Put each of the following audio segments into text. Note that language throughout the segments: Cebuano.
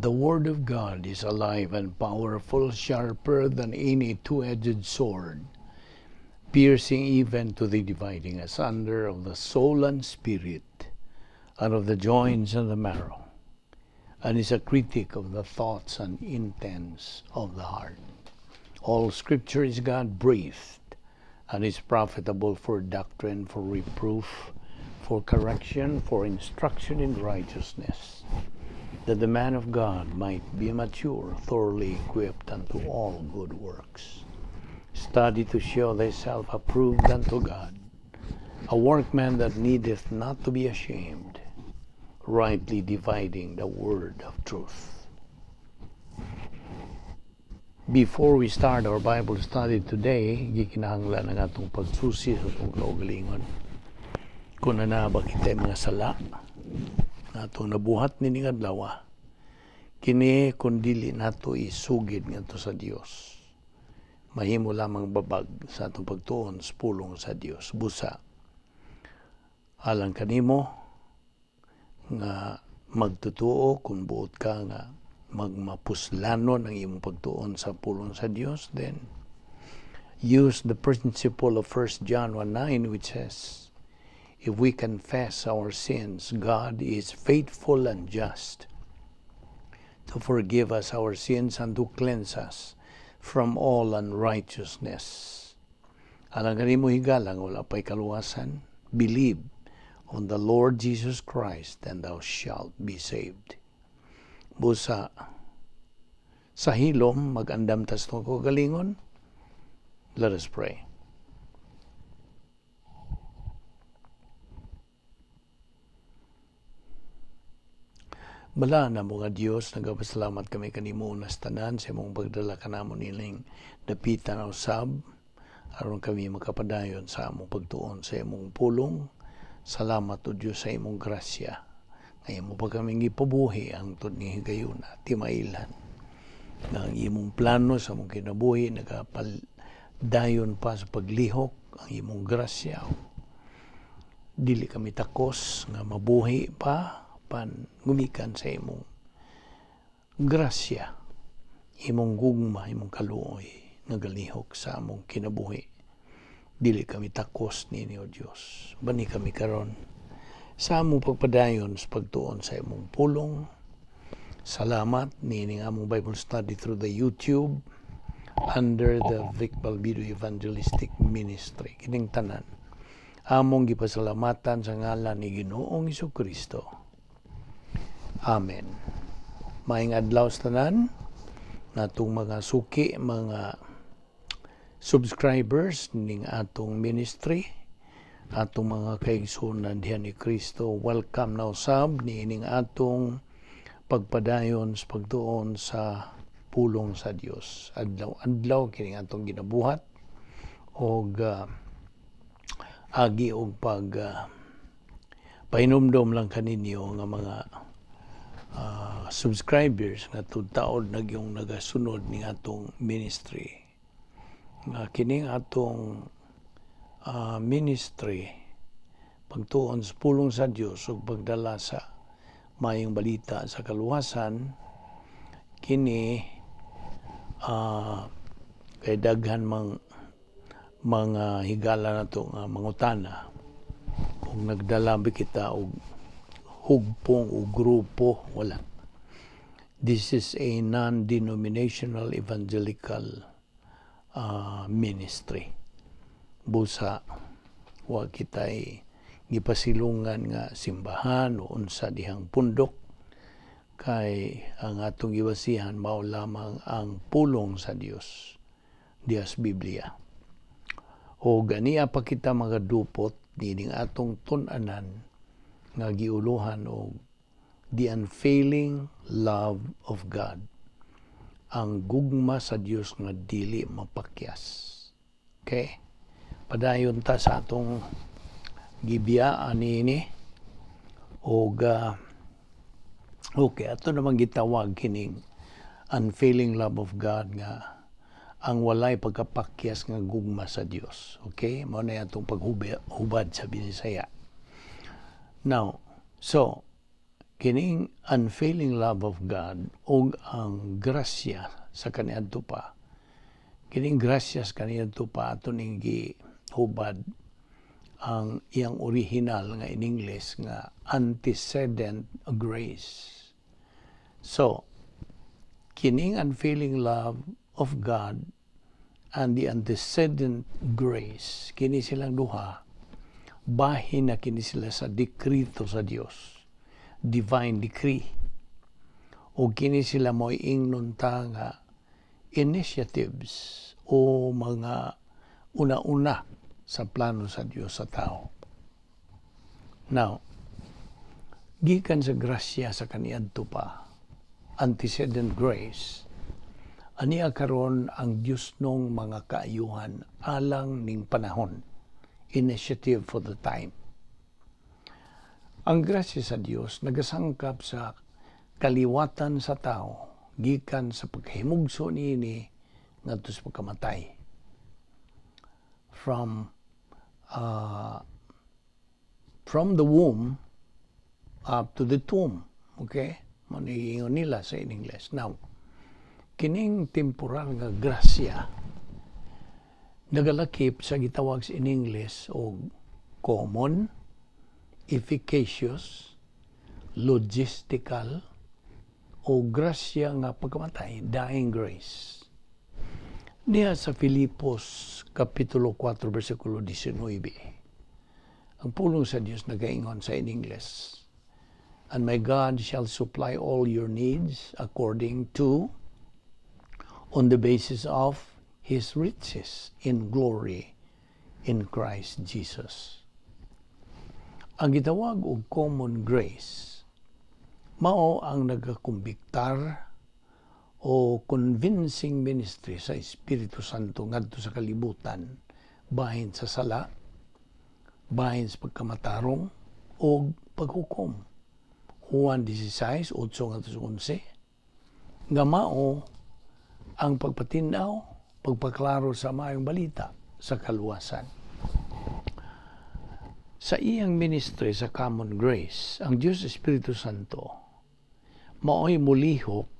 The Word of God is alive and powerful, sharper than any two-edged sword, piercing even to the dividing asunder of the soul and spirit, and of the joints and the marrow, and is a critic of the thoughts and intents of the heart. All Scripture is God-breathed and is profitable for doctrine, for reproof, for correction, for instruction in righteousness, that the man of God might be mature, thoroughly equipped unto all good works. Study to show thyself approved unto God, a workman that needeth not to be ashamed, rightly dividing the word of truth. Before we start our Bible study today, gikinahanglan ang atong pagsusi sa atong kaugalingon. Kung naa ba kita mga sala na atong nabuhat nining adlaw, kini kung dili nato isugid ngadto sa Dios, mahimo lamang babag sa atong pagtuon sa pulong sa Dios. Busa, alang kanimo nga magtutuo, kung buot ka nga magmapuslanon ang imong pagtuon sa pulong sa Dios, then use the principle of 1 John 1:9, which says, "If we confess our sins, God is faithful and just to forgive us our sins and to cleanse us from all unrighteousness." Alang kanimo, higala, wala pa'y kaluwasan, believe on the Lord Jesus Christ and thou shalt be saved. Busa, sa hilom, mag-andam tas atong kaugalingon. Let us pray. Balaan namo nga Dios, nagapasalamat kami kanimo unas tanan sa imong pagdala kanamo nining dapitan usab aron kami makapadayon sa among pagtuon sa imong pulong. Salamat, o Dios, sa imong grasya. Nga imo pa kaming gipabuhi hangtod ni higayuna, timailhan. Nga ang imong plano sa among kinabuhi nagapadayon pa sa paglihok ang imong grasya. Dili kami takos nga mabuhi pa pan gumikan sa imong grasya, imong gugma, imong kaluoy nga galihok sa among kinabuhi. Dili kami takos nini, O Dios. Bani kami karon sa among pagpadayon sa pagtuon sa imong pulong. Salamat nining among Bible study through the YouTube under the Vic Balbido Evangelistic Ministry. Kining tanan among gipasalamatan sa ngalan ni Ginoong Kristo. Amen. Maayong adlaw sa tanan natong mga suki, mga subscribers ning atong ministry, atong mga kaigsuonan diha ni Kristo. Welcome na usab niining atong pagpadayon sa pagtuon sa pulong sa Dios. Adlaw-adlaw kining atong ginabuhat og agi og pag pahinumdom lang kaninyo nga mga subscribers nga taod na gyung nagasunod ning atong ministry. Nga kining atong ministry, pagtuon sa pulong sa Dios ug pagdala sa maayong balita sa kaluwasan, kini kay daghan mang mga higala nato nga mangutana kung nagdala ba kita og hugpong o grupo. Wala. This is a non-denominational evangelical ministry. Busa wa kitay gipasilungan nga simbahan o unsa dihang pundok, kay ang atong gibasihan mao lamang ang pulong sa Dios diha sa Biblia. O ganiya pa kita magadupot nining atong tun-anan nga giuluhan og the unfailing love of God, ang gugma sa Dios nga dili mapakyas. Okay, padayon ta sa atong gibiyaan niini og okay, ato namang gitawag kining unfailing love of God nga ang walay pagkapakyas nga gugma sa Dios. Okay, mao na atong paghubad sa Binisaya. Now, so, Kining unfailing love of God ug ang grasya sa kaniadto pa. Kining grasya sa kaniadto pa, ato ning gihubad ang iyang original nga in English nga antecedent grace. So, kining unfailing love of God and the antecedent grace, kini silang duha, bahin na kini sila sa dekrito sa Dios, divine decree. O kini sila mo'y ingnon ta nga initiatives o mga una-una sa plano sa Dios sa tao. Now, gikan sa grasya sa kaniadto pa, antecedent grace, aniya karon ang Dios nong mga kaayuhan alang ning panahon, initiative for the time. Ang grasya sa Dios nagasangkap sa kaliwatan sa tao gikan sa pagkahimugso niini ngadto sa pagkamatay. From the womb up to the tomb. Okay? Mao ingon nila sa in English. Now, kining temporal nga grasya nagalakip sa gitawag sa in English og common, efficacious, logistical, o grasya nga pagkamatay, dying grace. Niya sa Filipos Kapitulo 4, versikulo 19. Ang pulong sa Dios nagaingon sa in English, "And my God shall supply all your needs according to, on the basis of His riches in glory in Christ Jesus." Ang gitawag og common grace mao ang nagakumbiktar o convincing ministry sa Espiritu Santo ngadto sa kalibutan bahin sa sala, bahin sa pagkamatarong o paghukom. Juan 16, 8 ngadto sa 11, nga mao ang pagpatin-aw, pagpaklaro sa maayong balita sa kaluwasan. Sa iyang ministry sa common grace, ang Diyos Espiritu Santo mao'y mulihok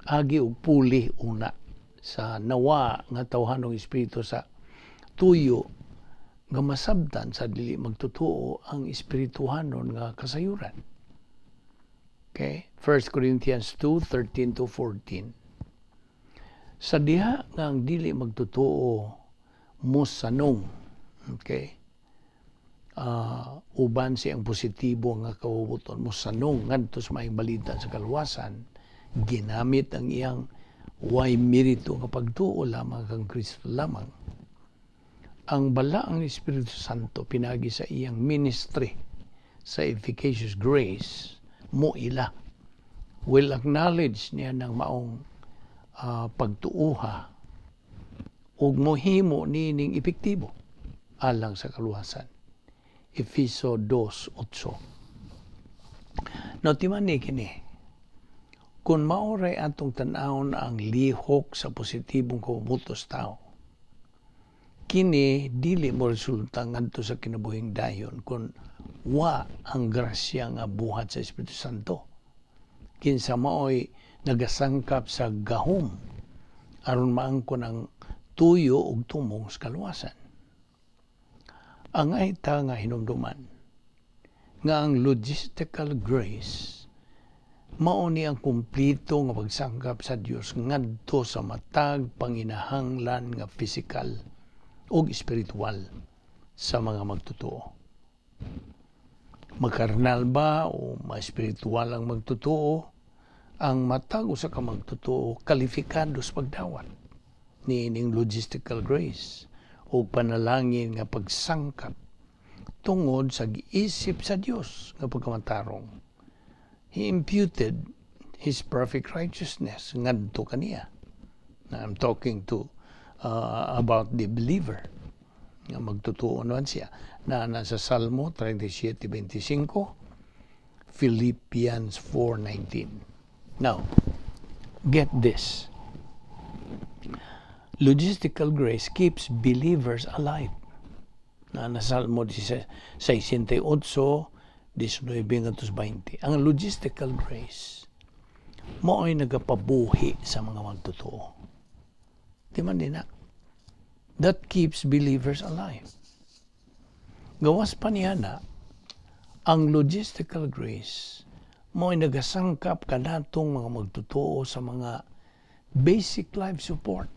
agi og puli una sa nawa nga tawhanong espiritu sa tuyo nga masabtan sa dili magtotoo ang espirituhanon nga kasayuran. Okay? 1 Corinthians 2:13 to 14. Sa diha nga ang dili magtotoo mosanong, okay? Uban siyang positibo nga kabubut-on mosanong ngadto sa maayong balita sa kaluwasan, ginamit ang iyang way merito nga pagtuo lamang kang Kristo lamang. Ang balaang Espiritu Santo pinagi sa iyang ministry sa efficacious grace mo ila will acknowledge niya ng maong pagtuuha ug mohimo niining epektibo alang sa kaluwasan. Efeso 2:8. Now, timani kini, kung maoray atong tan-awon ang lihok sa positibong kabubut-on tao, kini dili mo resulta ngadto sa kinabuhing dayon kung wa ang grasya nga buhat sa Espiritu Santo, kinsa maoy nagasangkap sa gahom aron maangkon ang tuyo ug tumong sa kaluwasan. Angay ta nga hinumduman nga ang logistical grace mao ni ang kumpleto nga pagsangkap sa Dios ngadto sa matag panginahanglan nga pisikal ug espiritual sa mga magtotoo. Makarnal ba o ma-espiritual ang magtotoo, ang matag usa ka magtotoo kalifikado sa pagdawat niining logistical grace o panalangin nga pagsangkap tungod sa giisip sa Dios nga pagkamatarong. He imputed His perfect righteousness ngadto kaniya. Now, I'm talking to about the believer nga magtotoo naman siya na nasa Salmo 37:25, Philippians 4:19. Now, get this. Logistical grace keeps believers alive. Na nasa Salmo 68, 19 ngadto sa 20. Ang logistical grace mao'y nagapabuhi sa mga magtotoo. Di man din na? That keeps believers alive. Gawas pa niya na, ang logistical grace mao'y nagasangkap kanatong mga magtotoo sa mga basic life support.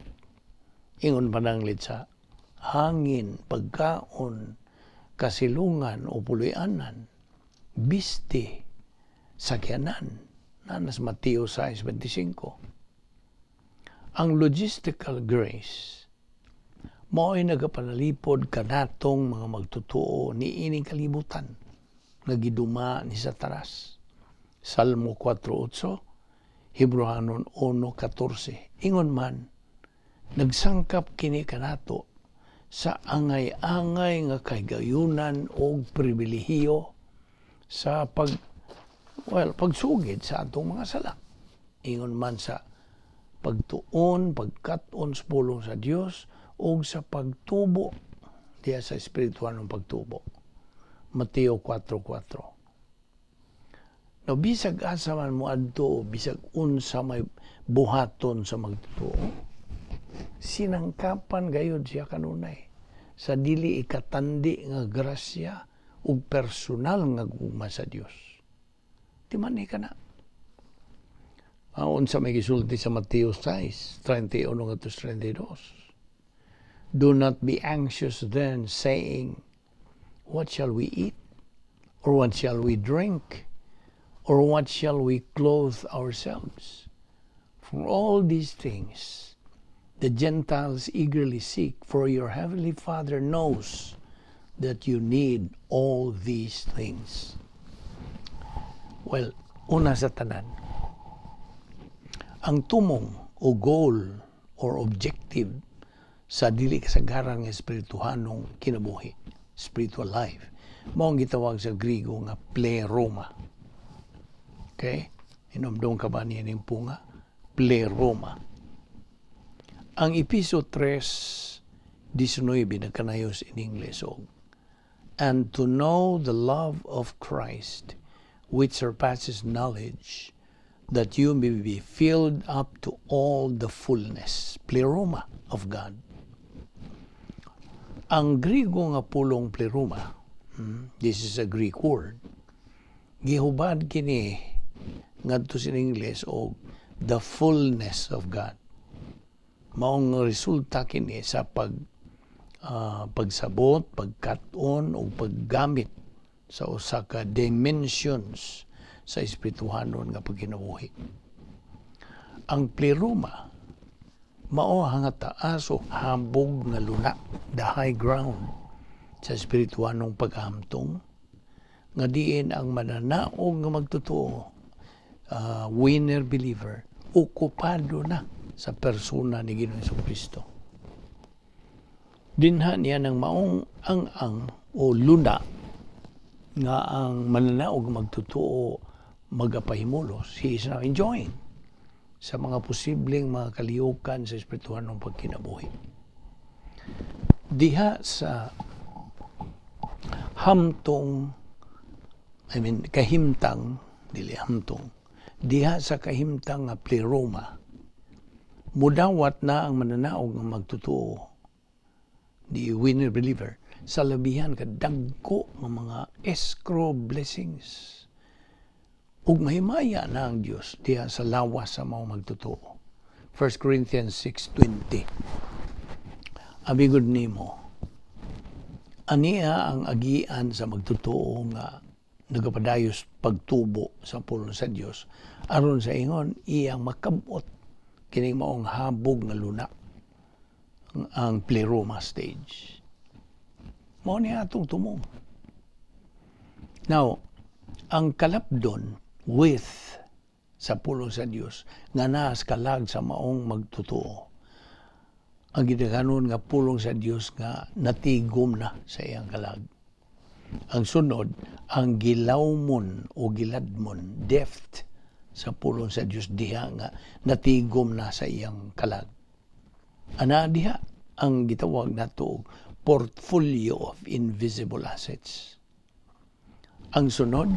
Ingon pananglit sa hangin, pagkaon, kasilungan o puloy-anan, bisti, sakyanan, naa sa Mateo 6:25. Ang logistical grace mao'y nagapanalipod kanatong mga magtotoo ni ining kalibutan nga giduma ni Satanas. Salmo 4:8, Hebreohanon 1:14. Ingon man, nagsangkap kini kanato sa angay-angay nga kahigayunan og pribilehiyo sa pag well, pagsugid sa atong mga sala. Ingon man sa pagtuon, pagkat-on sa pulong sa Dios ug sa pagtubo diya sa espiritual ng pagtubo. Mateo 4:4. No, bisag asa man mo adto, bisag unsa may buhaton sa magtotoo, sinangkapan gayud siya kanunay sa dili ikatandi nga grasya ug personal nga gugma sa Dios. Di man ni kana? Unsa may gisulti sa Mateo 6:31 ngadto 32? "Do not be anxious then, saying, 'What shall we eat? Or what shall we drink? Or what shall we clothe ourselves?' For all these things the Gentiles eagerly seek, for your heavenly Father knows that you need all these things." Well, una sa tanan, ang tumong o goal or objective sa dili kasagaran nga espirituhanong kinabuhi, spiritual life, mao ang gitawag sa Grigo nga pleroma. Okay? Inomdong ka ba niya ning punga? Pleroma. Ang Episo 3:19 nagkanayos in English og "and to know the love of Christ which surpasses knowledge, that you may be filled up to all the fullness," pleroma, "of God." Ang Grigo nga pulong pleroma, this is a Greek word, gihubad kini ngadto sa English og "the fullness of God." Maong resulta kini sa pagsabot, pagkat-on o paggamit sa usa ka dimensions sa espirituhanon nga pagkinabuhi. Ang pleroma mao ang taas o habog nga luna, the high ground sa espirituhanong paghamtong nga diin ang mananaog nga magtotoo, winner believer, okupado na sa persona ni Ginoong Kristo. Dinha niya ng maong ang-ang o luna nga ang mananaog magtotoo magapahimulos. He is now enjoying sa mga posibleng mga kalihukan sa espirituhanong pagkinabuhi. Diha sa hamtong, I mean, kahimtang, dili hamtong, diha sa kahimtang nga pleroma, mudawat na ang mananaog nga magtotoo, the winner believer, sa labihan ka dagko nga mga escrow blessings ug mahimaya na ang Dios diha sa lawas sa mga magtotoo. 1 Corinthians 6:20. Abigod nimo, ania ang agian sa magtotoo nga nagapadayos pagtubo sa pulong sa Dios aron sa ingon iyang makabot kining maong habog nga luna, ang pleroma stage? Mao ni atong tumong. Now, ang kalapdon with sa pulong sa Dios nga naas kalag sa maong magtotoo, ang gidaghanon nga pulong sa Dios nga natigom na sa iyang kalag. Ang sunod, ang gilawmon o giladmon, depth sa pulong sa Dios diha nga natigom na sa iyang kalag. Ana diha ang gitawag nato og portfolio of invisible assets. Ang sunod,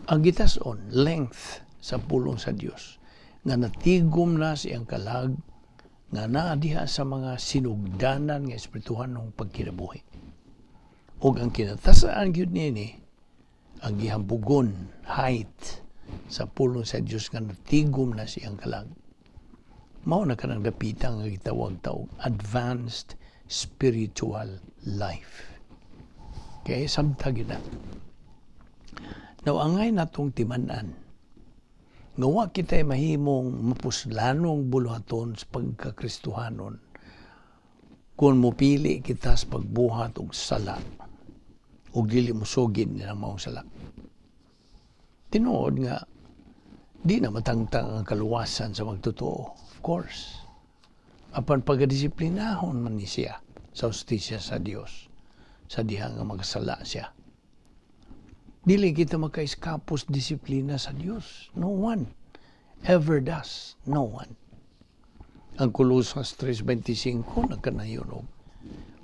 ang gitas-on, length sa pulong sa Dios nga natigom na siyang kalag nga naa diha sa mga sinugdanan nga espirituhanong pagkinabuhi. Ug ang kinatasaan gyud niini, ang gihambugon, height sa pulong sa Dios nga natigom na siyang kalag. Mao na kanang dapita nga gitawag ta og advanced spiritual life. Kay samtang gyud na. Now, angay natong timan-an nga wa kita'y mahimong mapuslanong buluhaton sa pagkakristuhanon kung mupili kita sa pagbuhat og sala ug dili mosugid nila maong sala. Tinuod nga di na matangtang ang kaluwasan sa magtotoo, of course. Apan pagkadisiplinahon man ni siya sa hustisya sa Dios sa diha nga magsala siya. Dili kita makaeskapos disiplina sa Dios. No one ever does. No one. Ang Kolosas 3:25 nagkanayon og,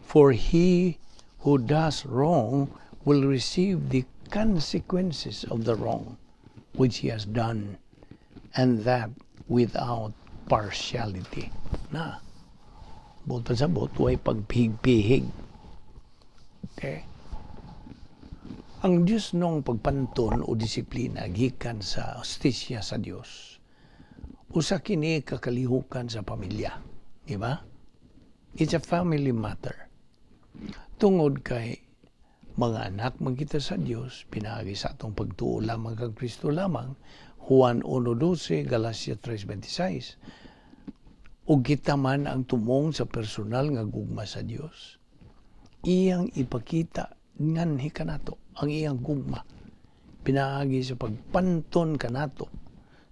"For he who does wrong will receive the consequences of the wrong which he has done, and that without partiality." Na, buot pasabot, way pagpihig-pihig. Okay? Ang Diyos nung pagpanton o disiplina gikan sa hustisya sa Dios, usa kini kakalihukan sa pamilya. Di ba? It's a family matter. Tungod kay mga anak man kita sa Dios, pinaagi sa atong pagtuo lamang kang Kristo lamang, Juan 1:12, Galacia 3:26, ug kita man ang tumong sa personal nga gugma sa Dios. Iyang ipakita nganhi kanato ang iyang gugma pinaagi sa pagpanton kanato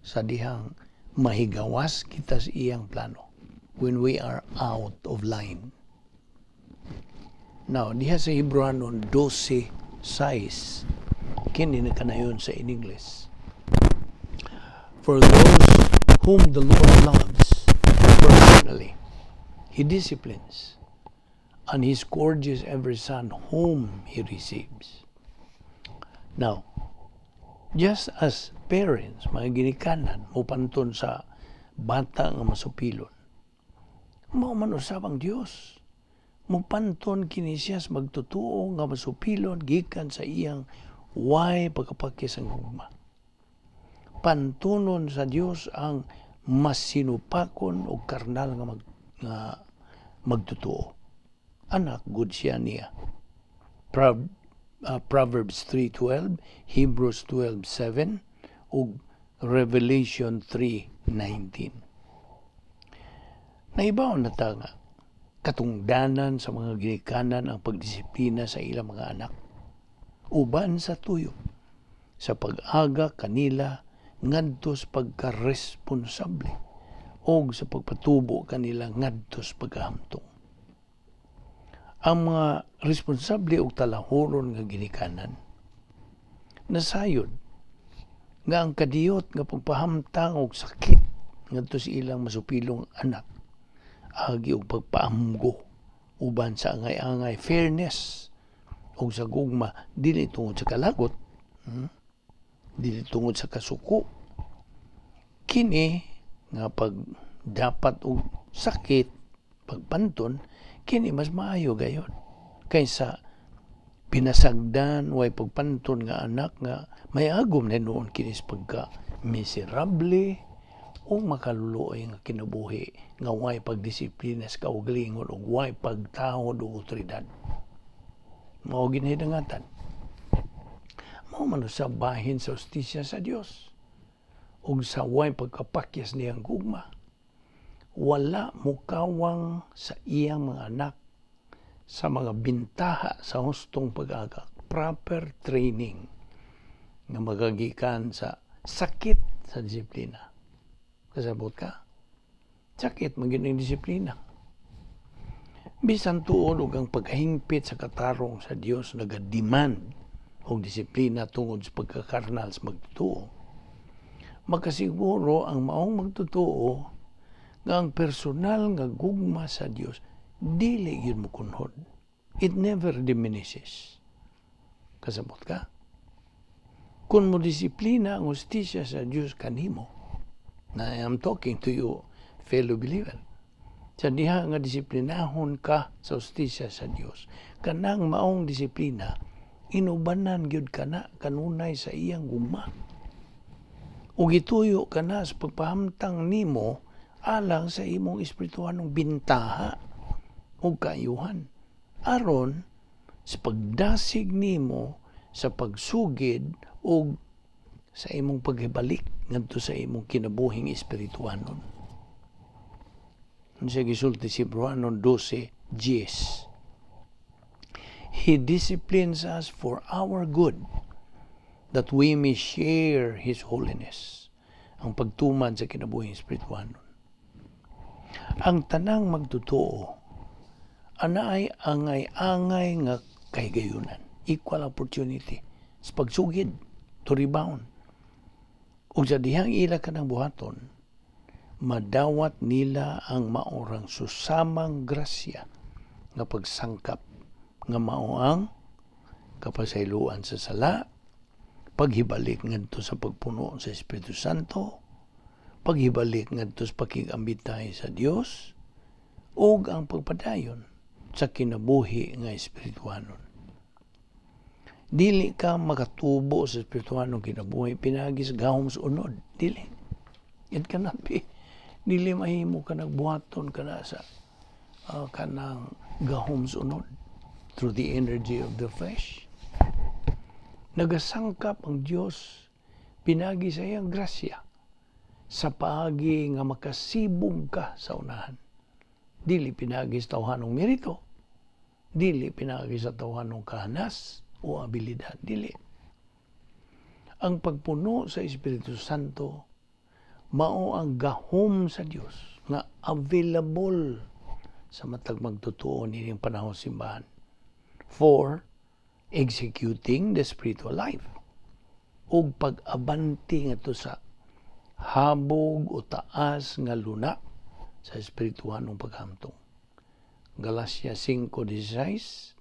sa dihang mahigawas kita sa iyang plano when we are out of line. Now, diha sa Hebrewanon 12:6, kini na kanayon sa in English. "For those whom the Lord loves personally, He disciplines, and He scourges every son whom He receives." Now, just as parents, mga ginikanan, mupanton sa bata nga masupilon, mao man usab ang Dios. Mupanton kini siya sa magtutuo nga masupilon gikan sa iyang way pagkapakyas ang gugma. Pantunon sa Dios ang masinupakon o karnal nga magtutuo. Anak gud siya niya. Proverbs 3:12, Hebrews 12:7 ug Revelation 3:19. Naibaw na ta nga katungdanan sa mga ginikanan ang pagdisiplina sa ilang mga anak uban sa tuyo sa pag-aga kanila ngadto sa pagkaresponsable o sa pagpatubo kanila ngadto sa pagkahamtong. Ang mga responsable og talahuron nga ginikanan nasayod nga ang kadiyot nga pagpahamtang og sakit ngadto sa ilang masupilong anak agi og pagpaamgo uban sa angay-angay fairness og sa gugma, dili tungod sa kalagot, Dili tungod sa kasuko. Kini nga pag dapat og sakit pagpanton kini, mas maayo gayon kaysa pinasagdan, way pagpanton nga anak nga may agom na noon kini sa pagka miserable o makaluluoy nga kinabuhi nga way pagdisiplina sa kaugalingon ug way pagtahod og otoridad. Mao ginahidangatan. Mao man sa bahin sa hustisya sa Dios ug sa way pagkapakyas niyang gugma. Wala mukawang sa iyang mga anak sa mga bintaha sa hustong pag-agak, proper training nga magagikan sa sakit sa disiplina. Kasabot ka? Sakit man gyud ang disiplina. Bisan tuod og ang pagkahingpit sa katarong sa Dios naga-demand og disiplina tungod sa pagkakarnal sa magtutuo, makasiguro ang maong magtutuo nga ang personal nga gugma sa Dios dili gyud mokunhod. It never diminishes. Kasabot ka? Kung mo disiplina ang hustisya sa Diyos kanimo, na I am talking to you, fellow believer, sa diha nga disiplinahon ka sa hustisya sa Dios, kanang maong disiplina, inubanan gyud kana kanunay sa iyang gugma. Ug gituyo kana sa pagpahamtang nimo alang sa imong espirituhanong bintaha ug kaayuhan, aron sa pagdasig nimo sa pagsugid ug sa imong paghibalik ngadto sa imong kinabuhing espirituhanon. Unsa gisulti si Hebreohanon 12:10? "He disciplines us for our good, that we may share His holiness." Ang pagtuman sa kinabuhing espirituhanon. Ang tanang magtotoo, anaay angay-angay nga kahigayunan. Equal opportunity sa pagsugid, to rebound. Ug sa dihang ila kanang buhaton, madawat nila ang maorang susamang grasya nga pagsangkap nga mao ang kapasayloan sa sala, paghibalik ngadto sa pagpuno sa Espiritu Santo, paghibalik ngadto sa pakig-ambitay sa Dios, ug ang pagpadayon sa kinabuhi nga espirituhanon. Dili ka makatubo sa espirituhanong kinabuhi pinaagi sa gahom sa unod. Dili. It cannot be. Dili mahimo ka nagbuhaton ka na sa kanang gahom sa unod through the energy of the flesh. Nagasangkap ang Dios pinagi sa iyang grasya sa paagi nga makasibog ka sa unahan. Dili pinagi sa tawhanong merito, dili pinagi sa tawhanong kahanas o abilidad, dili. Ang pagpuno sa Espiritu Santo mao ang gahom sa Dios nga available sa matag magtotoo nining panahon simbahan for executing the spiritual life ug pag-abante ngadto sa habog o taas nga luna sa espirituhanong paghamtong. Galacia 5:16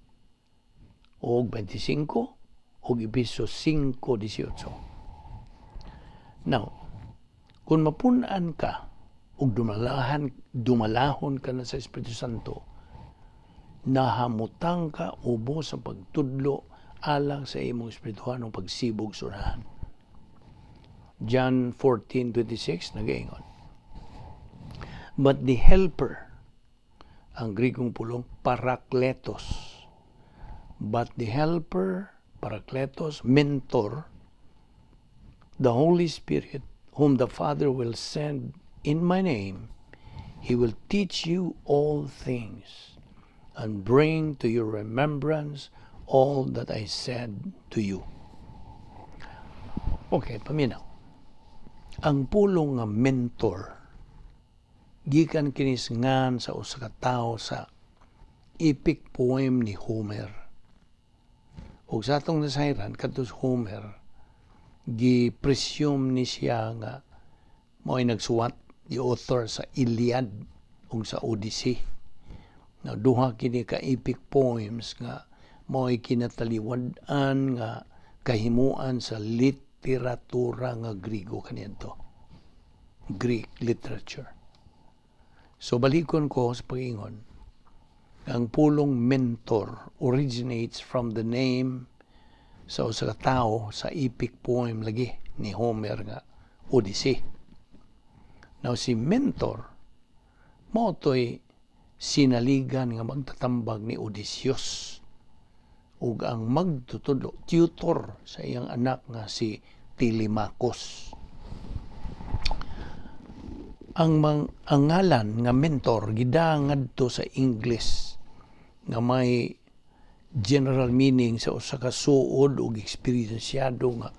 o 25 o Epeso 5:18. Now, kung mapun-an ka ug dumalahon ka na sa Espiritu Santo, nahamutang ka ubos sa pagtudlo alang sa imong espirituhanong pagsibog sa unahan. John 14:26 nagaingon, "But the Helper," ang Grikong pulong parakletos. "But the Helper," parakletos, mentor, "the Holy Spirit, whom the Father will send in my name, He will teach you all things and bring to your remembrance all that I said to you." Okay, paminaw. Ang pulong nga mentor, gikan kinis ngan sa usa ka tawo sa epic poem ni Homer. Ug sa atong nasayran kadto sa Homer, gi-presume ni siya nga mao'y nagsuwat, the author sa Iliad ug sa Odyssey. Na duha kini ka epic poems nga mao'y kinataliwad-an nga kahimuan sa literatura nga Grigo kaniadto. Greek literature. So balikon ko sa pag-ingon, ang pulong mentor originates from the name sa usa ka tawo sa epic poem lagi ni Homer nga Odyssey. Now si mentor mao to'y sinaligan nga magtatambag ni Odysseus ug ang magtutudlo, tutor sa iyang anak nga si Telemachus. Ang ngalan nga mentor gidangad to sa English nga may general meaning sa usa ka suod ug eksperyensyado nga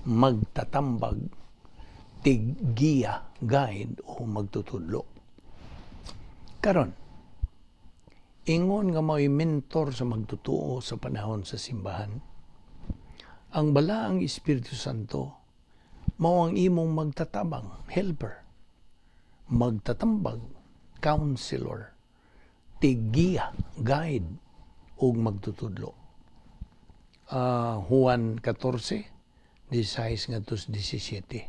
magtatambag, tiggiya, guide o magtutudlo. Karon, ingon nga mao'y mentor sa magtotoo sa panahon sa simbahan, ang Balaang Espiritu Santo mao ang imong magtatabang, helper, magtatambag, counselor, tiggiya, guide, ug magtutudlo. Juan 14, 16 ngadto sa 17.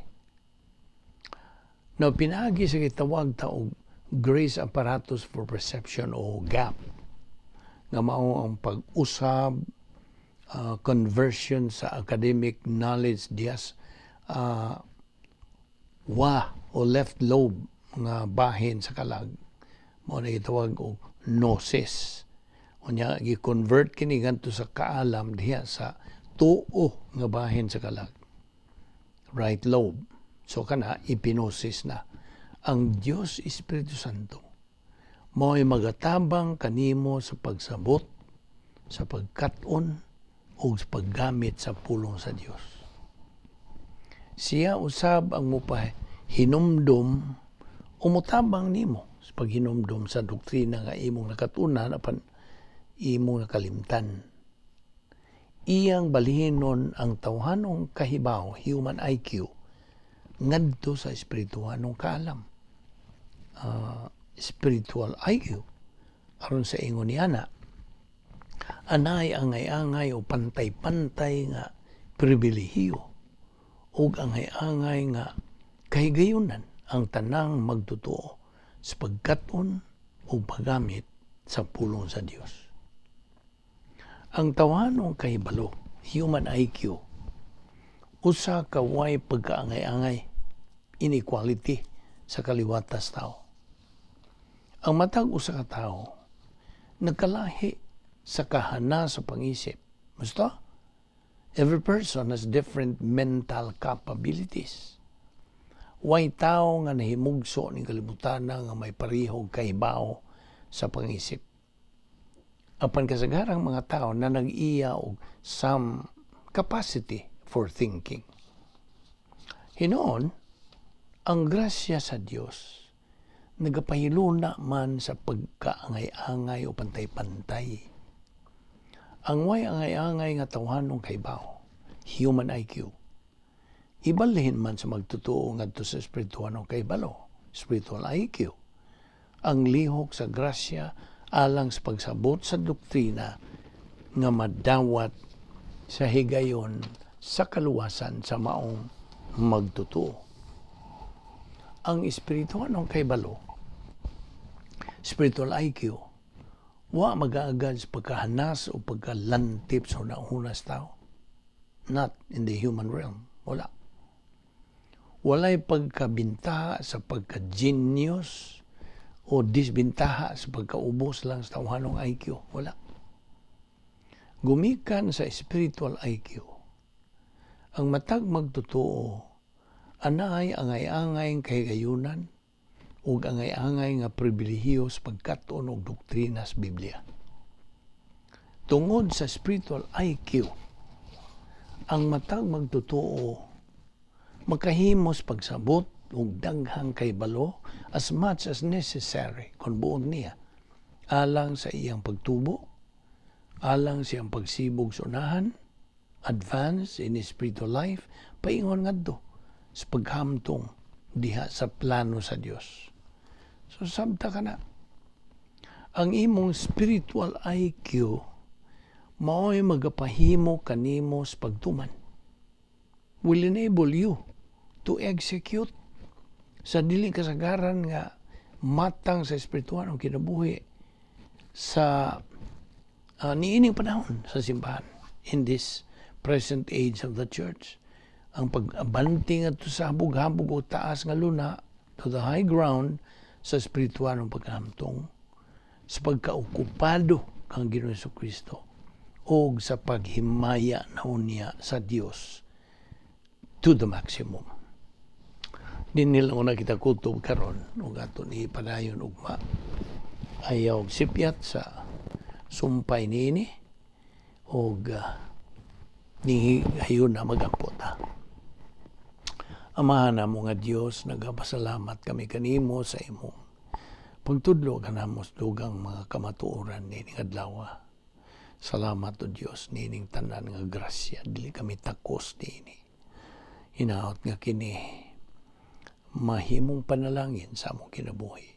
Now, pinaagi sa gitawag ta og Grace Apparatus for Perception o GAP, nga mao ang pag-usab, conversion sa academic knowledge dias wa o left lobe nga bahin sa kalag, mao na gitawag og gnosis. Unya gi-convert kini ngadto sa kaalam diha sa tuo nga bahin sa kalag, right lobe. So kana epignosis na. Ang Dios Espiritu Santo mao'y magatabang kanimo sa pagsabot, sa pagkat-on ug sa paggamit sa pulong sa Dios. Siya usab ang mupahinumdom o mutabang nimo sa paghinumdom sa doktrina nga imong nakatunan apan imong nakalimtan. Iyang balhinon ang tawhanong kahibaw, human IQ, ngadto sa espirituhanong kaalam, spiritual IQ. Aron sa ingon niana, anay angay-angay o pantay-pantay nga pribilehiyo ug angay-angay nga kahigayunan ang tanang magtotoo sa pagkat-on o paggamit sa pulong sa Dios. Ang tawhanong kahibalo, human IQ, usa ka way pagkaangay-angay, inequality sa kaliwatas tao. Ang matag usa ka tawo nagkalahi sa kahana sa pangisip. Basta, every person has different mental capabilities. Way tao nga nahimugso ning kalibutan nga may parehog kahibaw sa pangisip. Apan kasagarang mga tao na nag-iya og some capacity for thinking. Hinoon, ang grasya sa Dios nagapahiluna man sa pagkaangay-angay o pantay-pantay. Ang way angay-angay nga tawhanong kahibaw, human IQ, ibalhin man sa magtotoo ngadto sa espirituhanong kahibalo, spiritual IQ. Ang lihok sa grasya alang sa pagsabot sa doktrina nga madawat sa higayon sa kaluwasan sa maong magtotoo. Ang espirituhanong kahibalo, spiritual IQ, wa magaagad sa pagkahanas o pagkalantip sa hunahuna sa tao. Not in the human realm. Wala. Walay pagkabintaha sa pagka-genius o disbintaha sa pagkaubos lang sa tawhanong IQ. Wala. Gumikan sa spiritual IQ, ang matag magtotoo, anay angay-angay kahigayunan ug angay-angay nga pribilehiyo sa pagkat-on og doktrina sa Biblia. Tungod sa spiritual IQ, ang matag magtotoo makahimos pagsabot og daghang kahibalo as much as necessary kung buot niya alang sa iyang pagtubo, alang sa iyang pagsibog sa unahan, advance in his spiritual life, paingon ngadto sa paghamtong diha sa plano sa Dios. So sabta ka na. Ang imong spiritual IQ mao'y magapahimo kanimo sa pagtuman. Will enable you to execute sa dili kasagaran nga matang sa espiritual ang kinabuhi sa niining panahon sa simbahan, in this present age of the church. Ang pag-abante ngadto sa habog-habog o taas nga luna, to the high ground sa espiritual ng paghamtong, sa pagkaokupado kang Ginoong Kristo o sa paghimaya na unya sa Dios to the maximum. Dinhi lang una kita kutob karon ug ato ni padayon ugma. Ayaw og sipyat sa sumpay niini og ni hayon na magampo ta. Amahan namo nga Dios, nagapasalamat kami kanimo sa imong pagtudlo kanamo sa dugang mga kamatuoran nining adlaw. Salamat o Dios nining tanan nga grasya, dili kami takos niini. Hinaot nga kini mahimong panalangin sa among kinabuhi.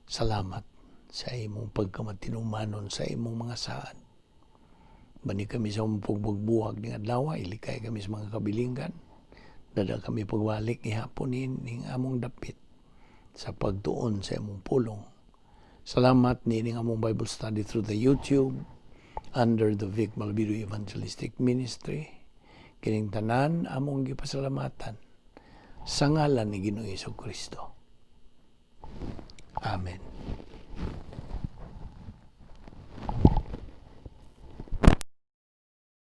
Salamat sa imong pagkamatinumanon sa imong mga saad. Bani kami sa among pagbuhag ning adlaw, ilikay kami sa mga kabilinggan. Dad-a kami pagbalik gihapon ning among dapit sa pagtuon sa imong pulong. Salamat nining among Bible study through the YouTube under the Vic Malvido Evangelistic Ministry. Kining tanan among gipasalamatan sa ngalan ni Ginoong Kristo. Amen.